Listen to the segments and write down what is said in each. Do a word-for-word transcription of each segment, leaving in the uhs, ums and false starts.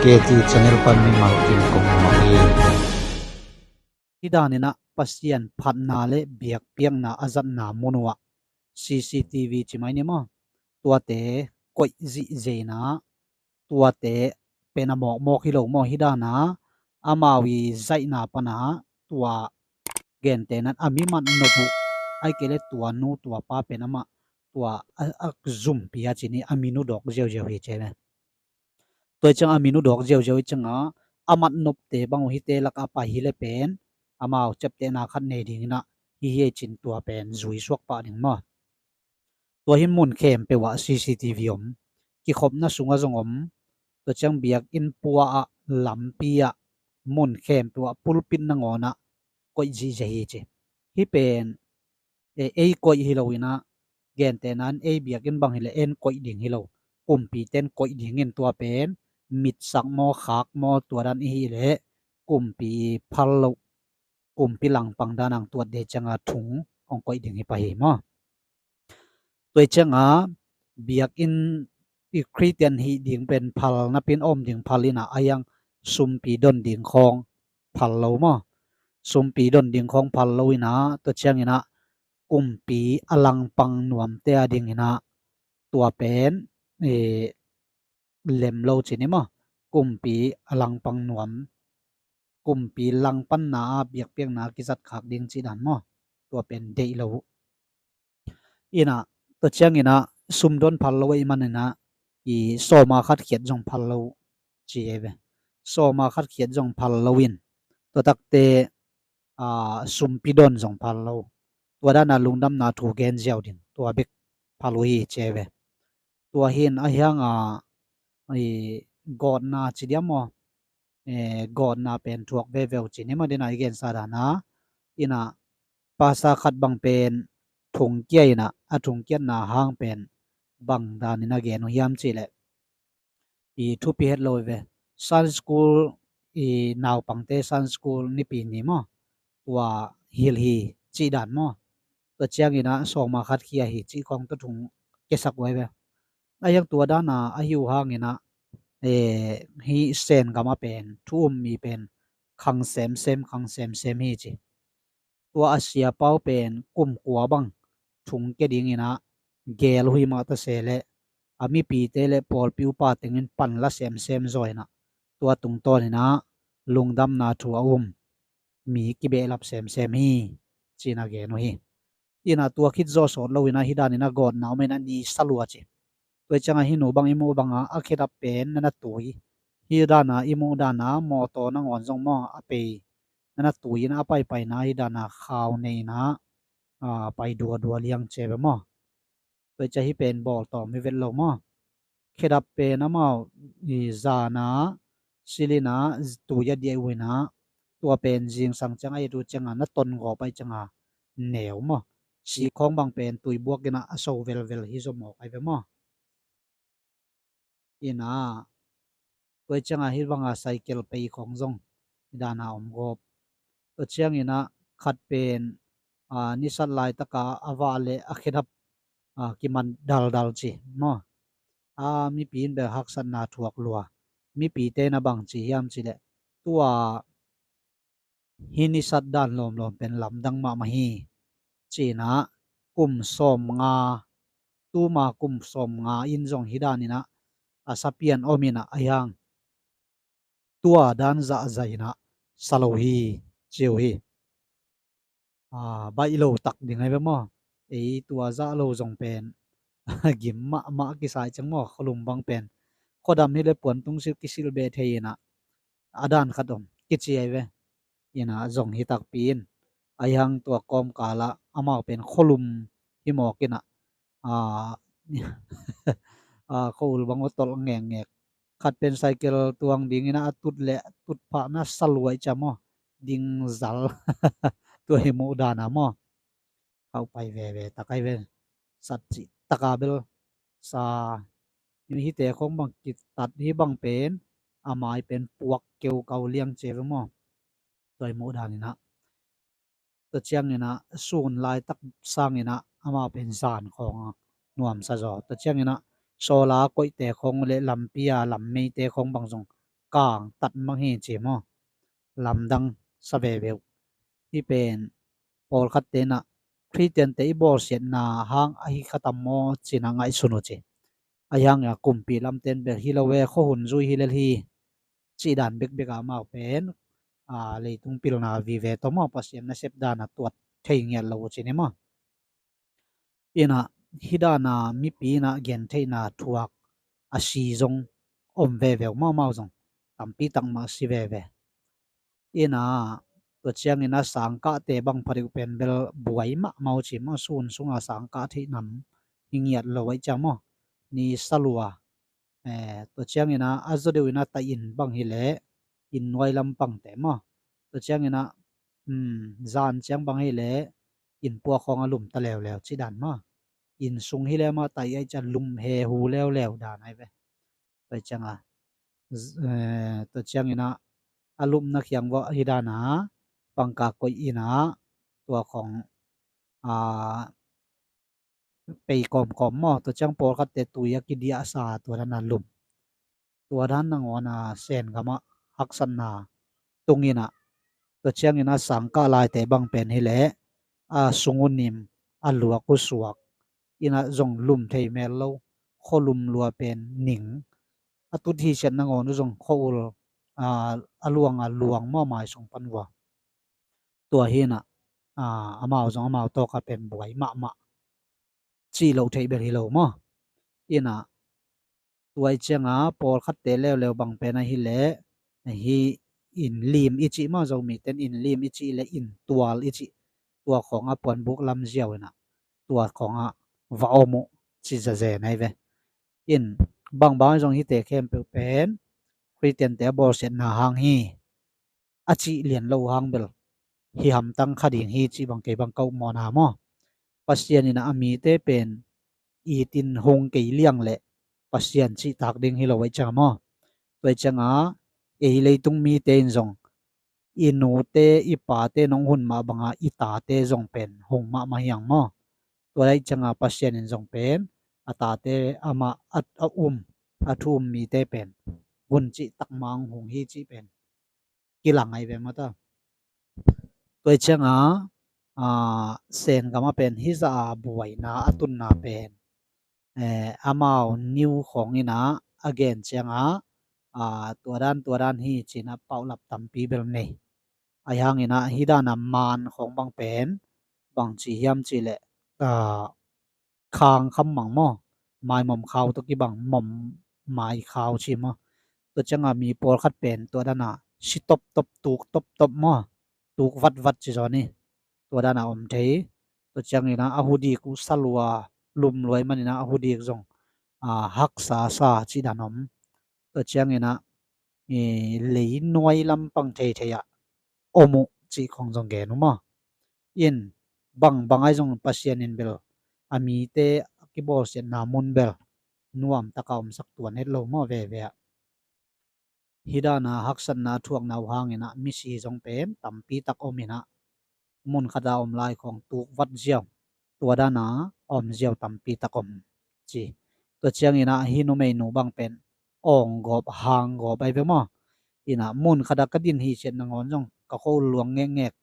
K T channel pan mimal kim kong muak hi. Hih danin ah Pasian phatna le biakpiakna a zatna mun uh ah C C T V ci mai ni maw, tuate koih zihzeina, tuate pen a mawkmawk hi lo maw, hih dana amau i zaihna pana tua gentehna a mi mat nop uh, ahih kei leh tua nu tua pa pen amah tua a, a zumpi a ci ni, a min uh dawk ziauziau hi ci ve. Tua ciang a min uh dawk ziauziau i cianga a mat nopte bang uh hihte lakah a pai hi leh pen amau ciaptehna khat nei dingin ah hi hi ei cin tua pen zui suak pah ding maw. Tua hi mun khempeuh ah C C T V om, kikhopna sungah zong om, tua ciang biakinn pua ah, lampi ah, mun khempeuh ah, pulpit nangawn ah koih zihziah hi ci. Hih pen e, ei koih hi lo in ah, gentehna in ei biakinn bang hi leh en koih ding hi lo, kumpite in koih dingin tua pen mitsak maw, khak maw, tua dan i hih leh kumpi phal loh, kumpi langpang dan ang tuat dei cianga thung hong koih ding hi pah hi maw. Tua i cianga biakinn i Khristian hih ding pen phal napi in om ding phal in ah, a hiang sumpi don ding khawng phal lo maw. Sumpi don ding khawng phal lo in ah, tua ciangin ah kumpi a langpang nuamte a dingin ah tua pen e, lem lo ci ni maw. Kumpi a langpang nuam, kumpi langpanna a biakpiakna kizat khak ding cih dan maw, tua pen deih lo uh. In ah tua ciangin ah sum don phal lo ahih manin ah i sawma khat khiat zong phal lo uh ci ei ve. Sawma khat khiat zong phal lo in, tua takte a, sumpi don zong phal lo. Tua dana lungdamna thu gen ziau ding, tua bek phal uh hi ci ei ve. Tua hi in a hianga i gawtna ci diam maw, e, gawtna pen thuak veve uh ci ni maw, dena i gensa dana in ah pasa khat bang pen thungkia in ah, a thungkiatna hang pen bang danin a gen uh hiam cih leh, i thupi het lo hi ve. Sunday school, i naupangte Sunday school nipi ni maw, tua hilh hi cih dan maw. Tua ciangin ah sawma khat khia hi cih khawng tua thung kiasak uh hi ve. A hiang tua dana a hi uh hangin ah e, hih Sen gam a pen thu um mi pen khang semsem, khang semsem hi ci. Tua a siapa uh pen kum kua bang thungkia dingin ah gel uh hi mah ta se leh, a mipite le pawlpi upa tengin panla semsem zaw in ah, tua tungtawnin ah lungdamna thu a um mi kibehlap semsem hi ci-in a gen uh hi. In ah tua khit zaw sawt lo in ah hih danin a gawtna om in ah ni sa lua ci. Tua i ciangah hih nu bang i muh bangah a khedap pen na na tui. Hih dana i muh dana mawtaw nangawn zong maw, a pei na na tui in ah a paipaina hih dana khau nei in ah, a, pai duadua liang ci ei ve maw. Tua i ciah hih pen bawltawm hi vet lo maw. Khedap pen amau i zana silina tui a diah uh in ah, tua pen zingsang ciang a et uh cianga na ton gawp a i cianga neu maw. Sik khawng bang pen tui buak in ah a so velvel hi zaw mawk a hi ve maw. In ah tua i cianga hih banga cycle pei khawng zong hih dana om gawp. Tua ciangin ah khat pen, a, nisat laitaka a vah le a khedap, a, kiman daldal ci maw. A, mipi in bel haksatna thuak lua. Mipite na bang ci hiam cih leh, tua hih nisat dan lawmlawm pen lamdang mahmah hi ci-in ah, kum sawmnga, tuma kum sawmnga in zong hih danin ah a sa pian om in ah, a hiang tua dan zahzah in ah sa lo hi ci uh hi. A, baih lo tak ding a hi ve maw. Ei tua zah lo zong pen gim mahmah kisa i ciang maw, khualum bang pen. Khuadam hi le puan tung silh kisilh beh thei in ah, a dan khat om kici a hi ve. In ah zong hi takpi in, a hiang tua kawmkal ah amau pen khualum hi mawk in ah, a, a, khua-ul bang uh tolh ngekngek. Khat pen cycle tuang dingin ah a tut le a tut phah na sa lua i ciah maw, ding zal. Tua hi muh dana maw. Khauh pai veve tak a hi ve. Sat cih taka bel sa. Hihte khawng bang kitat hi bang pen a mai pen puak keukau liang ci ei ve maw. Tua hi muh danin ah, tua ciangin ah sun laitak sangin ah amau pen zan khawng a nuamsa zaw. Tua ciangin ah sawla koihte khawng le lampi a lammeite khawng bang zong kangtat mang hi ci maw? Lamdang sa veve uh. Hih pen pawlkhatte in ah Khristiante i bawlsiatna hang ahi kha tam maw ci-in ah ngaihsun uh ci. Ahi hangin ah kumpi lamte in bel hi lo e, khuahun zui hi lel hi cih dan bekbek ah amau pen leitung pilna vive tawh maw, Pasian nasep dan a tuat thei ngiat lo uh ci ni maw? In ah hih dan a mipi in ah gentheihna thuak a si zong om veve uh maw, amau zong tampi tak mah si veve. In ah tua ciangin ah sangkahte bang pha deuh pen bel buai mahmah uh ci maw, sun sungah sangkah theih nam hi ngiat lo ahih ciang maw, ni sa lua. Tua ciangin ah a zaw deuh in ah taih inn bang hi leh inn nuai lam pangte maw, tua ciangin ah zan ciang bang hi leh inn puak khawng a lum ta leuleu cih dan maw. Inn sung hi leh amah taih ahih ciang lum he hu leuleu dan ahi ve. Tua ciangah tua ciangin ah a lumna khiang vawh hih dan a pangkak koih in ah tua khawng pei kawmkawm maw, tua ciang pawlkhatte tui a kidiahsa tua dan a lum. Tua dan nangawn a Sen gamah haksatna tung in ah, tua ciangin ah sangkah laite bang pen hi leh a sung uh nim, a luak uh suak, in ah zong lum thei mel lo, khua lum lua pen ning, a tut hi siat nangawn uh zong khua ul a luang a luang maw, mai sung pan vua. Tua hi in ah amau zong amau tawk a pen buai mahmah, cih loh theih bel hi lo maw. In ah tua ahih ciangah pawlkhatte leuleu bang pen ahi leh hih inn lim i cih maw, Zomite in inn lim i cih leh inn tual i cih, tua khawngah puanbuk lam ziau in ah tua khawngah va om uh ci zazen ahi ve. In bangbang zong hihte khempeuh pen Khristiante a bawlsiatna hang hi a cih lian lo hang bel hi hamtang kha ding hi cih bang kei bang ka upmawhna maw. Pasian in ah a mite pen itin hung kei liang leh Pasian cihtak ding hi lo ahih ciangah maw. Tua ahih ciangah ei leitung mite in zong i nute i pate nong hun mah bangah i tate zong pen hung mahmah hi hang maw. Tua ahih ciangah Pasian in zong pen a tate amah a um, a thu um mite pen hun cihtak mah hung hi cih pen kilang ahi ve maw ta. Tua ahih ciangah Sen gamah pen hih zah a buaina a tunna pen amau news khawng in ah a gen ciangah tua dan tua dan hi ci-in ah paulap tampi bel nei. Ahi hangin ah hih dan a man khawng bang pen bangci hiam cih leh khang kham mang maw, maimom khau tawh kibang, mom mai khau ci maw. Tua ciangah mi pawlkhat pen tua dan a si toptop, tuk toptop maw, tuk vatvat ci zaw ni. Tua dan a om thei. Tua ciangin ah a hudik uh sa lua, lum lua ahih manin ah a hudik zong haksa sa cih dan om. Tua ciangin ah lei nuai lampang theithei ah om uh cih khawng zong gen uh maw. In bangbang ahi zong Pasian in bel a mite a kibawlsiatna mun bel nuamtak a omsak tuan het lo maw, veve ah. Hih dan a haksatna thuakna uh hangin ah misi zong pen tampi tak om in ah, mun khat a om lai khawng tuk vat ziau, tua dan a om ziau tampi tak om ci. Tua ciangin ah hih numeinu bang pen awng gawp, hang gawp ahi ve maw. In ah mun khat a ka din hi siat nangawn zong ka khua ul luang ngekngek,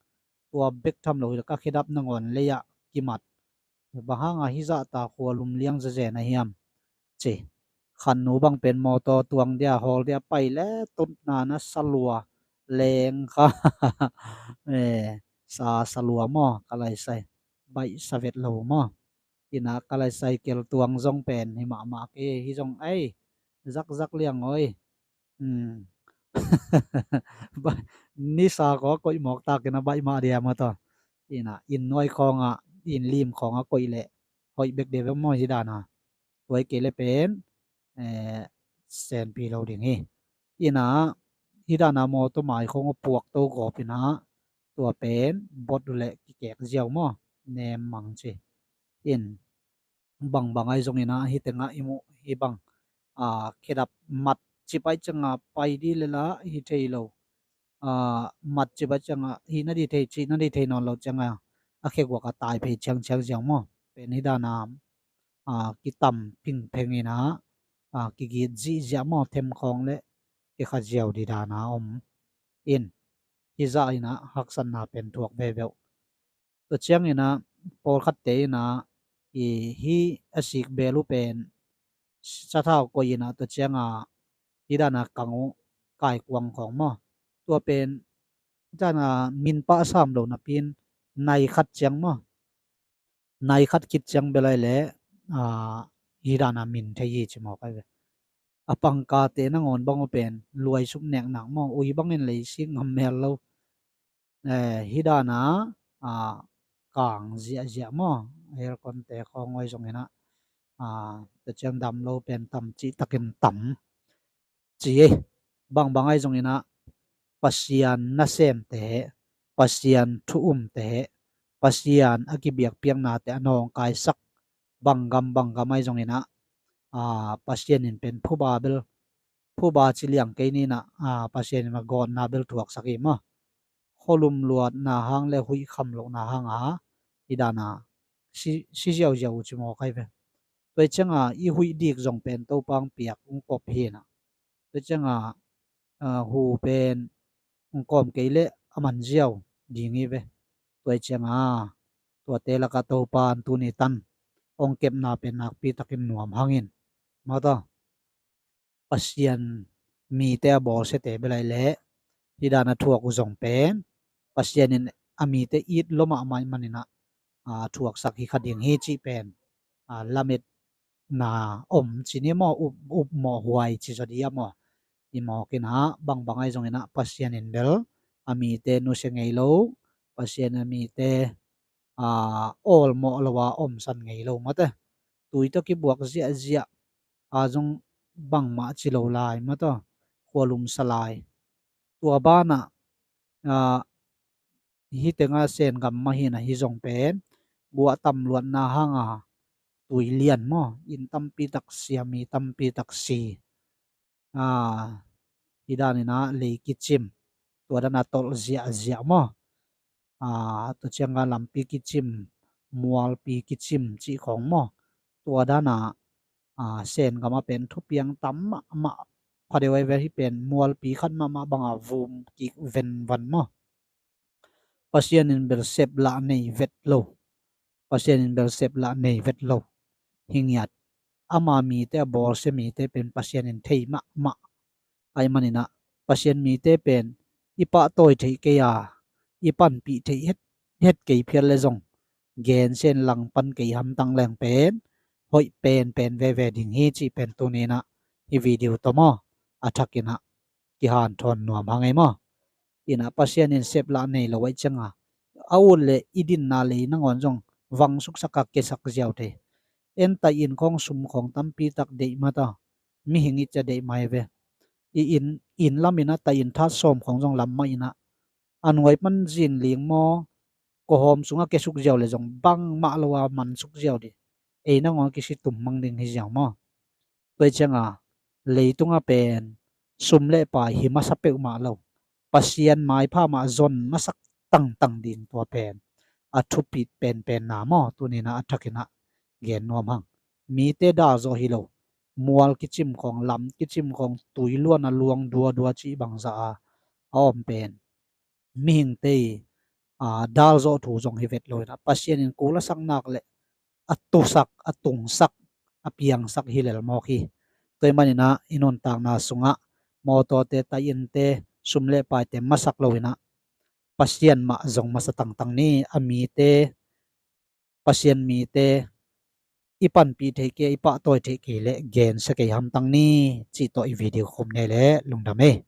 tua bek tham lo hi leh ka khedap nangawn lei ah kimat. Bang hangah hih zahta khua lum liang zazen a hiam ci. Khannu bang pen mawtaw tuang dia, hawl dia pai leh tutna na sa lua leng kha. Sa, sa lua maw, ka laisai baih sa vet lo maw. In ah ka laisai kel tuang zong pen hi mahmah kei, hih zong ei zakzak liang awi. Nisa kawk koih mawk takin a baih mah dia maw taw. In ah inn nuai khawngah, inn lim khawngah koih leh hoih bek dia ve maw hih dan a. Tua hi kei leh pen senpi lo ding hi. In ah hih dan a mawtaw mai khawng uh puak to gawp in ah tua pen bot uh leh kikek ziau maw, nem mang ci. In bangbang ahi zongin ah hih tengah i muh hih bang khedap mat cip ahih ciangah pai dih lel a hi thei lo. Mat cip ahih ciangah hih na dih thei, cih na dih thei nawn lo ciangah a kheguak a tai phei ciangciang ziau maw. Pen hih dan a kitam phingpheng in ah kigit zihziah maw, them khawng leh kikha ziau didana om in, hizah inah haksatna pen thuak veve uh. Tua cianginah pawlkhatte inah i hih a sik bel uh pen sathau koih inah tua cianga hidana kang uh, kaikuang khawng maw, tua pen hidana min pah sam lo napi in nai khat ciang maw, nai khat khit ciang bel ai leh hidana min thei hi ci mawk ai ve. A pangkate nangawn bang uh pen luaisuk neknak maw, ui bangin lei sik ngam mel lo. Hidana kang ziahziah maw, aircon te khawng oi zonginah tua ciang dam lo pen tam cihtakin tam ci ei. Bangbang ai zonginah Pasian nasemte, Pasian thu umte, Pasian a kibiakpiaknate a nawngkaisak banggam banggam ai zonginah Pasian in pen phuba bel, phuba ci liang kei ninah Pasian in a gawtna bel thuaksak hi maw. Khualum luatna hang le huih kham lohna hanga hidana si, si ziauziau uh ci mawk ai ve. Tua cianga i huih dik zong pen Topa hong piak hong kop hinah, tua cianga hu pen hong kawm kei leh a man ziau ding hi ve. Tua cianga tuate lakah Topa in tuni tan hong kepna pen nakpitakin nuam hangin mata Pasian mite a bawlsiate bel ai leh hidana thuak uh zong pen Pasian in a mite it lo mahmah ih maninah thuaksak hi kha ding hi cih pen lametna om ci ni maw, up, upmawh huai ci zaw dia maw. I mawkinah bangbang ai zonginah Pasian in bel a mite nusia ngei lo, Pasian a mite awlmawh lo a omsan ngei lo mate. Tuita kibuak ziahziah a zong bangmah ci lo lai mata, khualum sa lai. Tua banah hih tenga Sen gam mah hinah hih zong pen guah tam luatna hanga tui lian maw, inn tampi tak si, a mi tampi tak si. Hih daninah lei kicim, tua dana tolh ziahziah maw. Tua cianga lampi kicim, mualpi kicim cih khawng maw. Tua dana Sen gam a pen thupiang tam mahmah. Pha deuh ai ve, hih pen mualpi khat mahmah banga vum kik venvan maw. Pasian in bel sep lah nei vet lo. Pasian in bel sep lah nei vet lo. Hi ngiat, ama mite a bawlsia mite pen Pasian in thei mahmah. Ai maninah Pasian mite pen i pahtawi theih kei a, i panpih theih het, het kei phial le zong gensia in langpan kei hamtang leng pen hoih penpen veve ding hi cih pen tuninah hih video tawh maw a thakinah kihanthawn nuam hang ei maw. Inah Pasian in sep lah nei lo aih cianga a ut le i dinna lei nangawn zong vang suksaka kesak ziau thei. En tai in khawng sum khawng tampi tak deih mata, mihing i cia deih mai ve. I in, in lam inah tai in that sawm khawng zong lam mah inah a nuai pan zin ling maw, kawhawm sungah kesuk ziau le zong bangmah lo a mansuk ziau dih. Ei nangawn kisi tum mang ding hi ziau maw. Tua cianga leitunga pen sum le pai hi masa peuhmah lo, Pasian maipha mah zon masak tangtang ding tua pen a thupit penpenna maw tuninah a thakinah gen nuam hang. Mite dalzawh hi lo, mual kicim khawng, lam kicim khawng, tui luana luang duadua cih bangzah a a om pen mihingte i dalzawh thu zong hi vet lo inah Pasian in kul a sak nak le a tusak, a tungsak, a piangsak hi lel mawk hi. Tua ih maninah i nuntakna sungah mawtawte, tai innte, sum le paite masak lo inah Pasian mah zong masa tangtang ni. A mite, Pasian mite i panpih theih kei, i pahtawi theih kei le gensia kei hamtang ni. Cih tawh i video khum nei le lungdam ei.